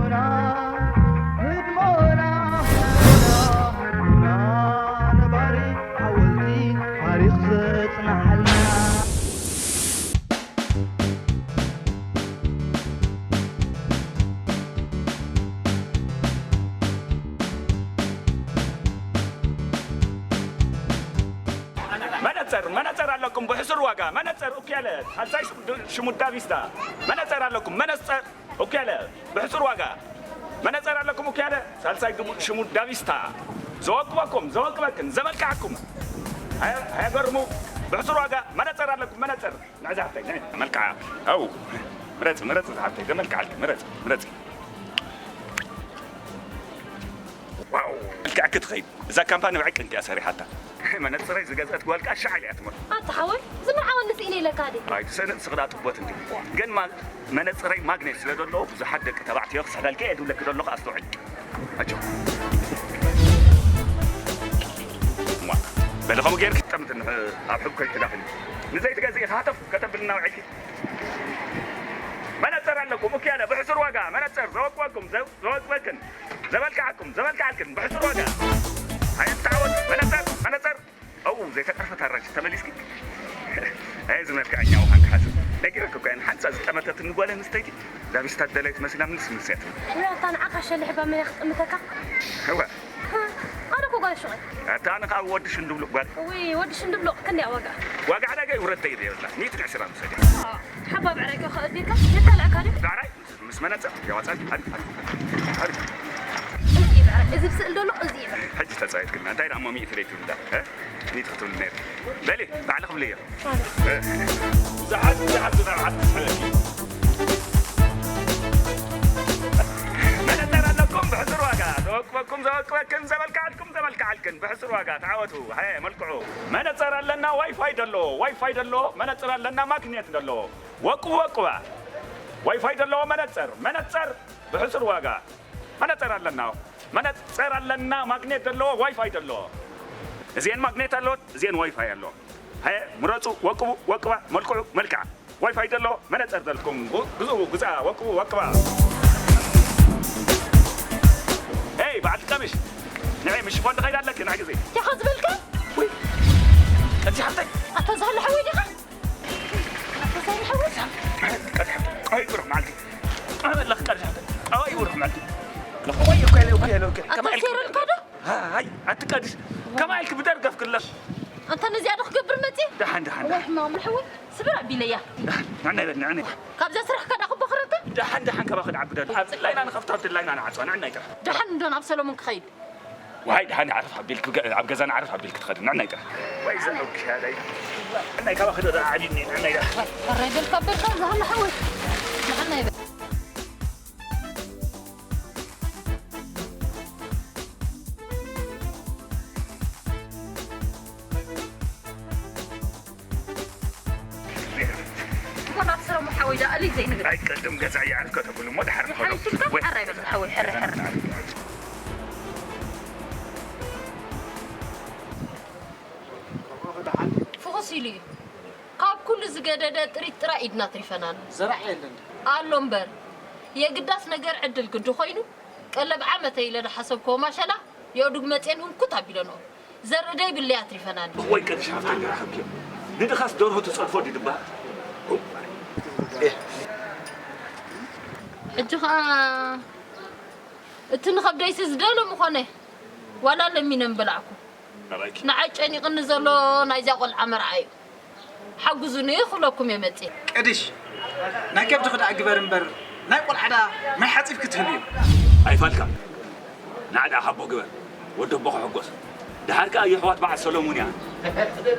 ህድሞና፣ ህድሞና፣ ህድሞና፣ ነባሪ ሓወልቲ ታሪኽ ዘጽንሓልና። መነጸር፣ መነጸር ኣለኩም ብሕሱር ዋጋ። መነጸር ኡክያለ፣ ሳልሳይ ሽሙ-፣ ሽሙዳ ቪስታ። መነጸር ኣለኩም፣ መነጸር ኡክያለ፣ ብሕሱር ዋጋ። መነጸር ኣለኩም ኡክያለ፣ ሳልሳይ ግሙ-፣ ሽሙዳ ቪስታ። ዘወቅበኩም፣ ዘወቅበክን፣ ዘመልክዓኩም። ኣየ-፣ ኣየገርሙ፣ ብሕሱር ዋጋ መነጸር ኣለኩም፣ መነጸር። ንዕዚ ሓፍተይ፣ ንዕ-፣ መልክዓ። ኣው፣ ምረጺ፣ ምረጺ፣ ዝሓፍተይ፣ ዘመልክዓልኪ፣ ምረጺ፣ ምረጺ። ዋው፣ መልክዓ ክትኸይድ። እዛ ካምፓኒ ብዕቅን እያ ሰሪሓታ። መነጽረይ ዝገዝአት ጓል ከዓ ሻዕል እያ ትመርሖ። ኣታ ሓወይ፣ ዝምርዓወኒ ስኢነ ኢለካ ድየ? ኣይ፣ ትሰንጥ ስቕዳ ጥቦት እንዲ። ግን ማ-፣ መነጽረይ ማግኔት ስለ ዘለዎ ብዙሓት ደቂ ተባዕትዮ ክስሕለልኪ እየ ዝብለኪ ዘለኹ፣ ኣስተውዕሊ። ኣጆ። እማ፣ በሊ ከምኡ ጌርኪ ጠምቲ ንሕ-፣ ኣብ ሕብ ከይትዳኽኒ። ንዘይትገዝኢ ሃተፍ ከተብልና ውዒልኪ። መነጸር ኣለኩም፣ ኡክያለ፣ ብሕሱር ዋጋ፣ መነጸር፣ ዘወቅበኩም፣ ዘ-፣ ዘወቅበክን፣ ዘመልክዓኩም፣ ዘመልክዓልክን፣ ብሕሱር ዋጋ። ኣይትተዓወት፣ መነጸር፣ መነጸር። ኣው፣ ዘይተቀርፈት ኣራንሺ፣ ተመሊስኪ። ኣይ፣ እዚ መልክዐኛ ውሃን ክሓስብ። ነጊረኪ እኮ እየ፣ ንሓንሳ ዝጠመተትኒ ጓል ኣንስተይቲ፣ ላቢስታ ደላይት መሲላ ምልስ ምልስ እያ ትብል። ወይ ኣታ ንዓኻ ሸልሕ ባመና ክጥምተካ? እወ። ኣነ እኮ ጓል ሹቕ እየ። ኣታ ኣነ ከዓ ወዲ ሽንዱብሉቕ ጓል። እውይ፣ ወዲ ሽንዱብሉቕ ክንደይ ዋጋ? ዋጋ ዕዳጋ ይውረድ ተይደ የብላ። ሚእቲ ዕስራ ምሰድ። ሓባ ብዕራይ ከ ከእድካ? የታልዕካ ድዩ? ብዕራይ? ምስ መነጽር የዋጻል። ኣሪፍ፣ ኣሪፍ፣ ኣሪፍ። እዚ እዩ ብዕራይ። እዚ ብስእል ዘሎ፣ እዚ እዩ ብዕራይ። ሕጂ ተጻይትክልና። እንታይ ደኣ እሞ ሚእቲ ደይ ትብላ? እ? ሚእቲ ክትብል ነይሩ። በሊ፣ ባዕሊ ክብል እየ። ብዙሓት፣ ብዙሓት፣ ብዙሓት ትስሕበኪ። መነጸር ኣለኩም ብሕሱር ዋጋ። ዘወቅበኩም፣ ዘወቅበክን፣ ዘመልክዓልኩም፣ ዘመልክዓልክን። ብሕሱር ዋጋ። ተዓወቱ። ሃየ፣ መልክዑ። መነጸር ኣለና፣ ዋይፋይ ደሎ። ዋይፋይ ደሎ። መነጸር ኣለና፣ ማግኔት ደሎ። ወቅቡ፣ ወቅባ። ዋይፋይ ደሎ። መነጸር። መነጸር ብሕሱር ዋጋ። መነጸር ኣለና። መነጸር ኣለና፣ ማግኔት ደሎ። ዋይፋይ ደሎ። እዚኤን ማግኔት ኣለዎ፣ እዚኤን ዋይፋይ ኣለዎ። ሃየ፣ ምረጹ፣ ወቅቡ፣ ወቅባ፣ መልክዑ፣ መልክዓ። ዋይፋይ ደሎ፣ መነጸር ደልኩም፣ ጉ-፣ ግዝኡ፣ ግዝኣ፣ ወቅቡ፣ ወቅባ። ኤይ፣ በዓልቲ ቀሚሽ፣ ንዒ፣ ምስ ሽፎን ትኸይድ ኣለኪ፣ ንዒ ግዜ። ዲኻ ዝበልካ? ውይ፣ ቀንጂ ሓፍተይ። ኣታ ዝሃለ ሓወይ ዲኻ? ኣታ ዝሃለ ሓወይ? ቀንጂ ሓፍተይ፣ ቀይ ብሩኽ መዓልቲ። ኣበለኽ ቀንጂ ሓፍተይ፣ ቀይ ብሩኽ መዓልቲ። ለኸ ወይ፣ እኮ፣ እኮ፣ እኮ፣ እኮ። ኣታ ከማይ ኢልክ-፣ ሴረልካ ዶ? ሃይ፣ ኣትቀድሽ። ከማይ ኢልክ ብደርገፍ ክለፍ። ኣንታ ነዚኣ ዶ ክገብር መጽእ? ደሓን፣ ደሓን፣ ወይ ደሓን። ሕማም፣ ሕወይ፣ ስብር ኣቢለያ። ደሓን፣ ንዕና ይበል፣ ንዕና ይበል። ካብዛ ስራሕካ ዳ ክበኽረካ? ደሓን፣ ደሓን፣ ከባ ክድዓቢ ዳሉ። ኣብ ጽላይና ንኸፍታ፣ ኣብ ድላይና ንዓጽዋ፣ ንዕና ይጥራሕ። ደሓን እንዶ ናብ ሰሎሞን ክኸይድ። ዋይ፣ ደሓን፣ ዓረፍ ኣቢልክ፣ ገ-፣ ኣብ ገዛና ዓረፍ ኣቢልክ ትኸድ፣ ንዕና ይጥራሕ። ወይ ዘ-፣ ኦኬ፣ ኣዳይ። ንዕና ይከባ ክደ፣ ዓቢኒ፣ ንዕና ይጥራሕ። ኣራይ በልካ፣ በልካ፣ ዝሃለ ሕወይ። ንዕና ይበል። እዛ ናት ስረ ሙሓወይ ዳ እሊ ዘይንብል። ኣይ፣ ቅድም ገዛ ይዓርፍ ከተብሉ እሞ ድሓር ንኸዶ። ሓይሽልካ ወይ። ሓራይ በል ሓወይ፣ ሕረ፣ ሕረ። ፍኹስ ኢሉ እዩ። ካብ ኩሉ ዝገደደ ጥሪት ጥራይ ኢድና ትሪፈናል። ዘራዕ የለን። ኣሎ እምበር፣ የግዳስ ነገር ዕድል ግዲ ኮይኑ፣ ቀለብ ዓመተ ኢለ ዝሓሰብክዎ ማሸላ፣ የእዱግ መጼን ህንኩት ኣቢለንኦ። ዘርኢ ደይብለይ ኣትሪፈናኒ። ወይ ቀድሽ ሃፍተይ ደርሃብኪ። ንድኻስ ደርሆ ትጸድፎ ድዩ ድበሃል? ሕጂ ኸኣ እቲ ንኸብደይሲ ዝደሎ ምኾነ፣ ዋላ ለሚነ ምበላዕኩ። ኣባይኪ። ንዓይ ጨኒቕኒ ዘሎ ናይዚኣ ቆልዓ መርዓ እዩ። ሓግዙኒ ክብለኩም እየ መጺእ። ቀድሽ፣ ናይ ከብድኺ ደኣ ግበር እምበር፣ ናይ ቆልዓ ደኣ ማይ ሓጺብኪ ትህቢ እዩ። ኣይፋልካ። ንዓ ደኣ ሓቦ ግበር፣ ወዲ ኣቦኻ ሕጎስ። ደሓር ከኣ የሕዋት በዓል ሰሎሙን እያ።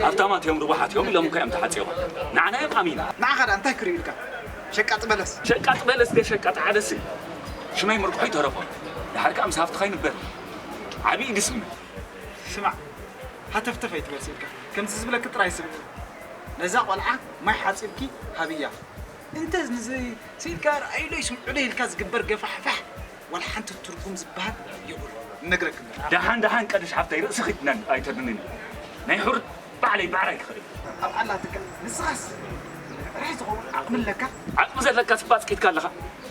ሃብታማት እዮም፣ ርቡሓት እዮም ኢሎም እኮ እዮም ተሓጺቦም። ንዓና እዮም ኣሚና። ንዓኻ ደኣ እንታይ ክርእዩልካ? ሸቃጥ በለስ። ሸቃጥ በለስ ድየ ሸቃጥ ዓደስ? ሽመይ ምርቁሑ ይተረፎ። ደሓር ከኣ ምስ ሃፍትኻ ይንበር። ዓብዪ ድስሚ። ስማዕ፣ ሃተፍተፍ ኣይትበል ስኢልካ። ከምዚ ዝብለኪ ጥራይ ስምዒ። ነዛ ቆልዓ ማይ ሓጺብኪ ሃብያ። እንተ ንዚ ስኢልካ ርኣይሎ ይስምዑሎ ኢልካ ዝግበር ገፋሕፋሕ ዋላ ሓንቲ ትርጉም ዝበሃል የብሉ። እነግረኪ ኣለኹ። ደሓን ደሓን ቀድሽ ሓፍተይ ርእስኺ ኣይተድንኒ። ናይ ሕሩት ባዕለይ ባዕራይ ክኽእል። ኣብ ኣላትካ ንስኻስ ጥራይ ዝኸውን ዓቕሚ ኣለካ? ዓቕሚ ዘለካስ ባጽቂትካ ኣለኻ።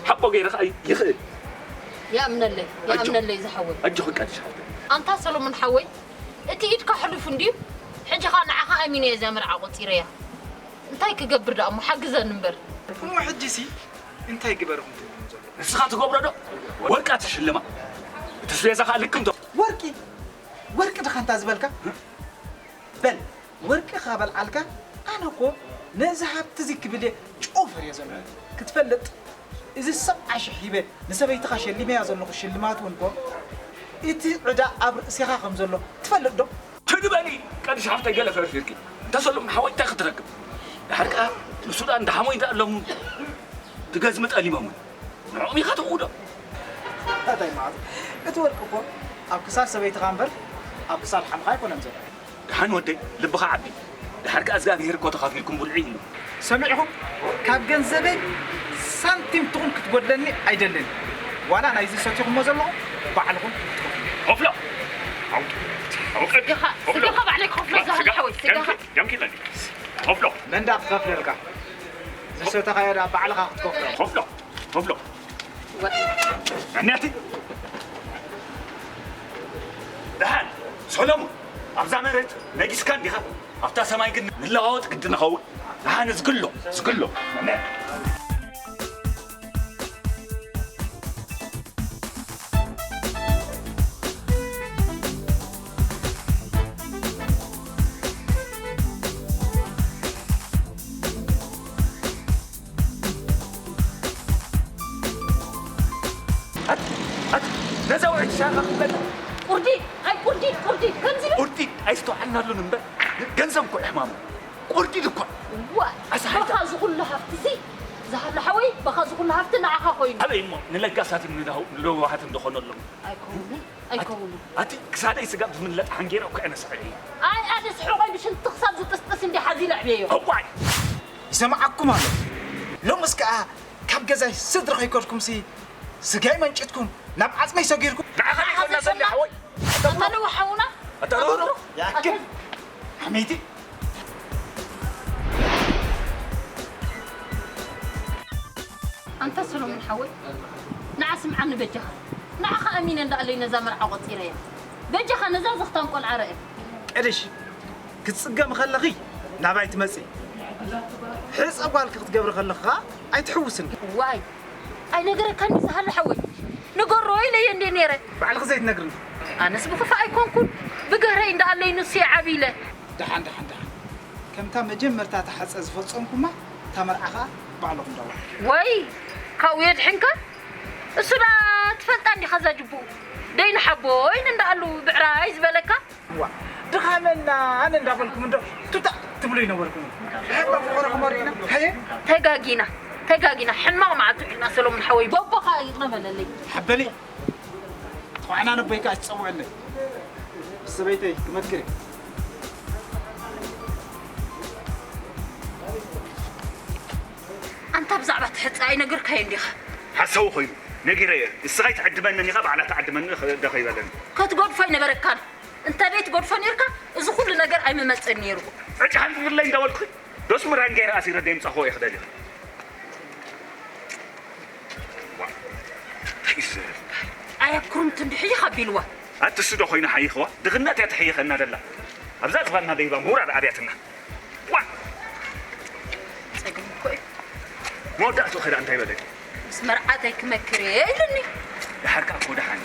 ሓቦ ገይረ ኸኣ ይኽእል። ይኣምነለይ፣ ኣጆ። ይኣምነለይ ዝሓወይ። ኣጆኺ ቀድሽ ሓፍተይ። ኣንታ ሰሎሞን ሓወይ፣ እቲ ኢድካ ሕሉፍ እንድዩ። ሕጂ ኸኣ ንዓኻ ኣሚነ እየ እዛ መርዓ ቆጺረያ። እንታይ ክገብር ደኣ እሞ ሓግዘኒ እምበር። እሞ ሕጂሲ እንታይ ግበር ኢኹም ትብሉኒ ዘለኹም? ንስኻ ትገብሮ ዶ? ወርቃ ትሽልማ። እቲ ኣስቤዛ ኸኣ ልክም ዶ? ወርቂ? ወርቂ ድኻ እንታ ዝበልካ? በል፣ ወርቂ ካብ ኣልዓልካ፣ ኣነ እኮ ነዚ ሃብቲ እዚ ክብል እየ ጨው ፈርየ ዘለኹ። ክትፈልጥ፣ እዚ ሰብዓ ሽሕ ሂበ ንሰበይትኻ ሸሊመያ ዘለኹ ሽልማት እውን እኮ፣ እቲ ዕዳ ኣብ ርእሴኻ ከም ዘሎ ትፈልጥ ዶ? ትግበኒ ቀድሽ ሓፍተይ ገለ ፈርፊርኪ። እንተ ሰሎሙን ሓወይ እንታይ ክትረክብ? ድሓር ከኣ ንሱ ደኣ እንዳ ሓሞይ ደኣ ኣሎሙ ትገዝሚ ጠሊሞምን። ንዕኦም ኢኻ ትኽውዶ? እንታይ ማለት? እቲ ወርቂ እኮ ኣብ ክሳድ ሰበይትኻ እምበር ኣብ ክሳድ ሓምኻ ኣይኮነን ዘሎ። ደሓን ወደይ፣ ልብኻ ዓቢ። ድሓር ከኣ እግዚኣብሄር እኮ ተኻፊልኩም ብልዑ ኢሉ። ሰሚዕኹም? ካብ ገንዘበይ ሳንቲም ትኹን ክትጎድለኒ ኣይደልን። ዋላ ናይዚ ሰቲኹሞ ዘለኹም ባዕልኹም ክትከፍሉ። ኸፍሎ! ኣው፣ ኣው፣ ቀ-፣ ስጋኻ፣ ኸፍሎ! ስጋኻ ባዕለይ ክኸፍሎ እዛ ስጋ-፣ ሓወይ፣ ስጋኻ። ደምኪ-፣ ደምኪ ለኒ። ኸፍሎ! መን ደኣ ክኸፍለልካ? ዝሰተኻዮ ደኣ ባዕልኻ ክትከፍሎ። ኸፍሎ! ኸፍሎ! ወ- ኣንያቲ! ደሓን፣ ሰሎሙን፣ ኣብዛ መሬት ነጊስካ እንዲኻ? ኣብታ ሰማይ ግን ንለዋወጥ ግዲ ንኸውን። ደሓን፣ ዝግሎ፣ ዝግሎ። ኣት-፣ ኣት-፣ ነዛ ውዕይቲ ሻኻ ክትበልዕ። ቁርዲ፣ ኣይ ቁርዲ፣ ቁርዲ፣ ከምዚ ዶ? ቁርዲ ኣይስተውዓልናሉን እምበር፣ ገንዘብ እኮ እዩ ሕማሙ። ቁርዲ እኮ። ዋ፣ ኣሳሓይታ። በኻ እዚ ኩሉ ሃፍቲ እዚ፣ ዝሃሎ ሓወይ፣ በኻ እዚ ኩሉ ሃፍቲ ንዓኻ ኮይኑ። ኣበይ እሞ፣ ንለጋሳትን ንለዋሃትን ዶ ኾነሎም? ኣይኮኑን፣ ኣይኮኑን። ኣቲ፣ ክሳደይ ስጋ ብምለጥ ሓንጌረ እኮ እየ ነስዕር እየ። ኣይ፣ ኣደ ስሑቐይ ብሽንቲ ክሳብ ዝጥስጥስ እንዲ ሓዚ ለዕብየዮ። እዋይ! ይሰማዓኩም ኣሎ። ሎምስ ከኣ ካብ ገዛይ ስድሪ ከይከድኩምሲ፣ ስጋይ መንጭትኩም፣ ናብ ዓጽመይ ሰጊርኩም። ንዓኻ ዘይኮና ሰሊ ሓወይ። ኣታ ለዋ ሓውና። ኣታ ሮሮ። ያክል። ሓመይቲ። ኣንታ ሰሎሞን ሓወይ፣ ንዓ ስምዓኒ በጃኻ። ንዓኻ ኣሚነ እንዳኣለይ ነዛ መርዓ ቆጺረያ። በጃኻ ነዛ ዘኽታም ቆልዓ ርኣ። ቀደሽ፣ ክትጽገሚ ከለኺ ናባይ ትመጺ። ሕጸ ጓልኪ ክትገብሪ ከለኺ ኸኣ ኣይትሕውስኒ። ዋይ፣ ኣይነገረካን ዝሃለ ሓወይ። ንገሮ ኢለየ እንዴ ነይረ። ባዕልኺ ዘይትነግርኒ። ኣነስ ብኽፋእ ኣይኮንኩን። ብገህረይ እንዳኣለይ ንሱ ይዓብ ኢለ። ደሓን፣ ደሓን፣ ደሓን። ከምታ መጀመርታ ተሓጸ ዝፈጸምኩማ፣ እታ መርዓ ኸኣ ባዕልኹም ዳዋ። ወይ፣ ካብኡ የድሕንካ? እሱ ደኣ ትፈልጣ እንዲኻ እዛ ጅቡኡ። ደይኑ ሓቦይን እንዳኣሉ ብዕራይ ዝበለካ? ዋ፣ ድኻመና ኣነ እንዳበልኩም እንዶ ቱታ ትብሉ ይነበርኩም። ሕባ ፍቕርኹም ኣርእዩና። ሃየ። ተጋጊና፣ ተጋጊና። ሕማቕ መዓልቲ ውዒልና ሰሎሙን ሓወይ። ቦቦኻ ይቕረ በለለይ። ሓበሊ። ተባዕና ነቦይ ከኣ ትጸውዐለይ። ምስ ሰበይተይ ክመክር እየ። ኣንታ ብዛዕባ እቲ ሕጻ ኣይነገርካዮን ዲኻ? ሓሳዊ ኮይኑ ነጊረዮ። ንስኻ ኣይትዕድመንን ኢኻ፣ ባዕላ ትዓድመኒ ዶ ከይበለኒ። ከትገድፎ ኣይነበረካን። እንተ ዘይትገድፎ ኔርካ፣ እዚ ኩሉ ነገር ኣይምመጸን ኔሩ። ዕጭ ሓንጥጥለይ እንዳበልኩ፣ ዶስ ምራን ገይረ ኣሲረ ደይምጻኹዎ እየ ክደልዮ። ዋ፣ እንታይ እዩ ዝዘረብ? ኣየ ክሩምቲ እንድሕይኽ ኣቢልዋ። ኣቲ እሱ ዶ ኮይኑ ሓይኽዋ? ድኽነት እያ ትሕይኸና ደላ። ኣብዛ ዝባና ደይባ ምውራድ ኣብያትና። ዋ! ጸገም እኮ እዩ። መወዳእትኡ ኸ ደኣ እንታይ በለ? ምስ መርዓተይ ክመክር እየ ኢሉኒ። ደሓር ከኣ እኮ ደሓን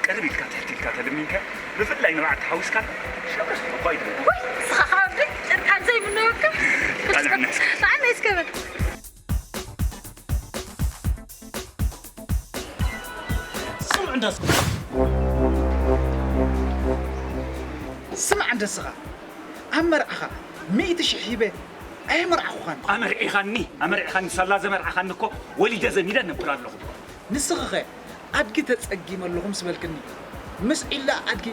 ቅርብ ኢልካ ትሕት ኢልካ ተለሚንካ፣ ብፍላይ ንባዕልካ ሓዊስካ ሸብረስ እኮ ኣይትብል። ወይ ንስኻ ኸኣ ኣቦይ ጨርቃን ዘይምነወካ። ጣልዓና እስከ። ጣልዓና እስከ በል። ስምዕ እንዶ እስኻ። ስምዕ እንዶ እስኻ። ኣብ መርዓኻ ሚእቲ ሽሕ ሂበ ኣየመርዓኹኻን። ኣመርዒኻኒ፣ ኣመርዒኻኒ፣ ሳላ ዘመርዓኻኒ እኮ ወሊደ ዘሚደ እነብር ኣለኹ። ንስኺኸ ኣድጊ ተጸጊመ ኣለኹ ምስ በልክኒ፣ ምስ ዒላ ኣድጊ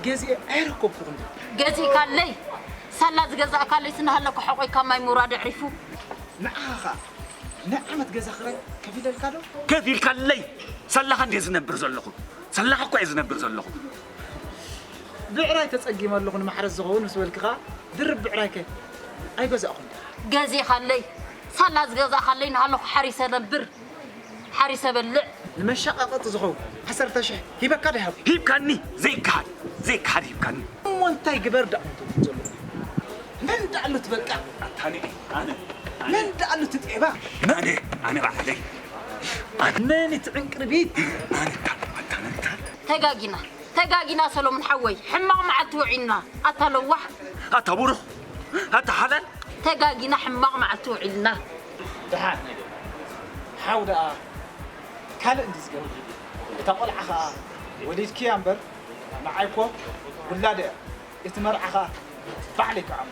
ገዚኤ ኣየረከብኩኹን ድዩ? ገዚእካለይ፣ ሳላ ዝገዛእካለይስ እናሃለኩ ሕቖይ ካብ ማይ ምውራድ ኣዕሪፉ። ንዓኻ ኸኣ ናይ ዓመት ገዛ ክራይ ከፊለልካ ዶ? ከፊልካለይ፣ ሳላኻ እንድየ ዝነብር ዘለኹ። ሳላኻ እኮ እየ ዝነብር ዘለኹ። ብዕራይ ተጸጊመ ኣለኹ ንማሕረስ ዝኸውን ምስ በልኪ ኸኣ ድርብ ብዕራይከ ኣይገዛእኹን ዲኻ? ገዚእኻለይ፣ ሳላ ዝገዛእካለይ እናሃለኹ ሓሪሰ ነብር፣ ሓሪሰ በልዕ። ንመሻቓቐጢ ዝኸውን ዓሰርተ ሽሕ ሂበካ ዶ ይሃብ? ሂብካኒ። ዘይከሃል ዘይከሃል ሂብካኒ። እሞ እንታይ ግበር ደኣ ትብል ዘሎ? መን ደኣ ኣሎ ትበቃ? ኣታ ንዒ ኣነ መን ደኣ ኣሎ ትጤባ? ኣነ ኣነ ባዕለይ ኣነ መን እቲ ዕንቅርቢት? ኣነ ኣታ ኣታ ኣታ ተጋጊና ተጋጊና ሰሎሙን ሓወይ ሕማቕ መዓልቲ ውዒልና ኣታ ለዋሕ ኣታ ብሩኽ ኣታ ሓላል ተጋጊና ሕማቕ መዓልቲ ውዒልና ደሓን ሓው ደኣ ካልእ እንዲ ዝገብር እታ ቆልዓ ኸኣ ወሊድክያ እምበር ንዓይ እኮ ውላደ እያ እቲ መርዓ ኸኣ ባዕለይ ክዓሞ